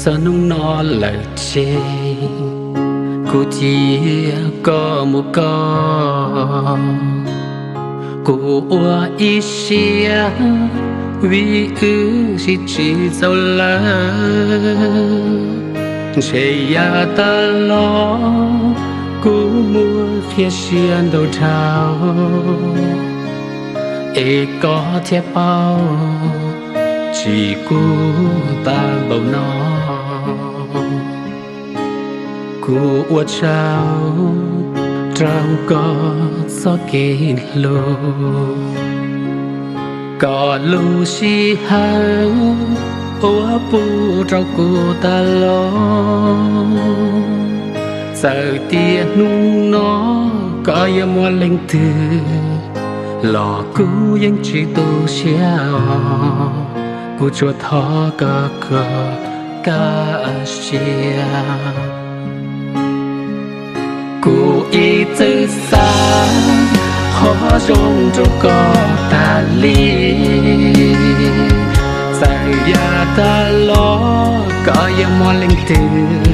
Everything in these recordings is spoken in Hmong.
Txog hnub no lawm ces kuv cia koj mus koj. Kuv ua ib siab vim wb sib tsis txaus lawm. Ntshe yav tas los kuv muaj qhia siab ntau dhau, es koj thiaj paub tsis kuv tag npaum no. Kuv ua tsaug rau koj txoj kev hlub, koj lub sij hawm uas pub rau kuv tas los. Txawm tias hnub no koj yuav muaj leej twg los kuv yeej tsis tu siab os. Kuv tsuas thov koj kom kaj siab. Kuv ib txwm xav qhov zoo rau koj tas li. Txawm yav tas los koj yuav muaj leej twg,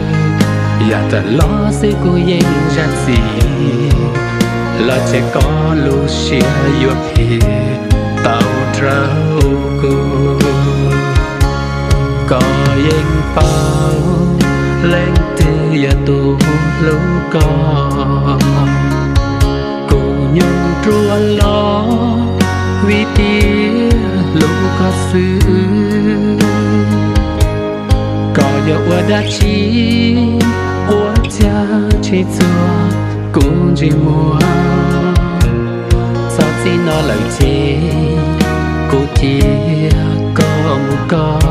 yav tas los xwb kuv yeej zam txim. Los cia koj lub siab yuav phem tau rau kuv. Koj yeej paub leej twg yog tus hlub koj. Kuv nyob ruaj los vim tias hlub koj xwb. Koj yuav ua dab tsi ua cas tsis txuag kuv ntsej muag. Txog txij no lawm ces kuv cia koj mus koj.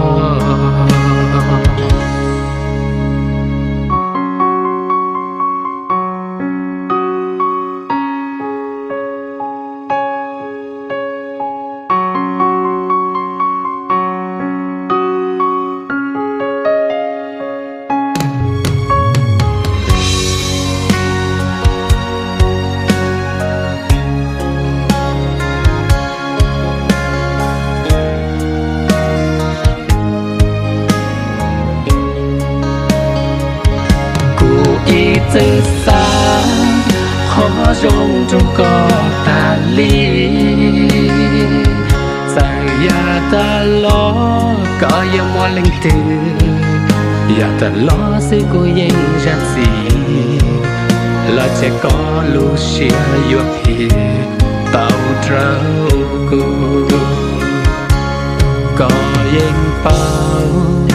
Kuv ib txwm xav qhov zoo rau koj tas li. Txawm yav tas los koj yuav muaj leej twg, yav tas los xwb kuv yeej zam txim. Los cia koj lub siab yuav phem tau rau kuv. Koj yeej paub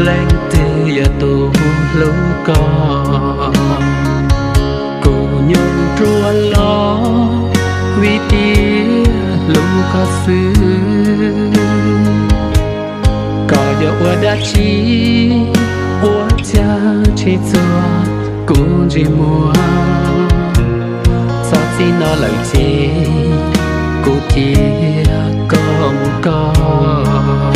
leej twg yog tus hlub koj. Kuv nyob ruaj los vim tias hlub koj xwb. Koj yuav ua dab tsi ua cas tsis txuag kuv ntsej muag. Txog txij no lawm ces kuv cia koj mus koj.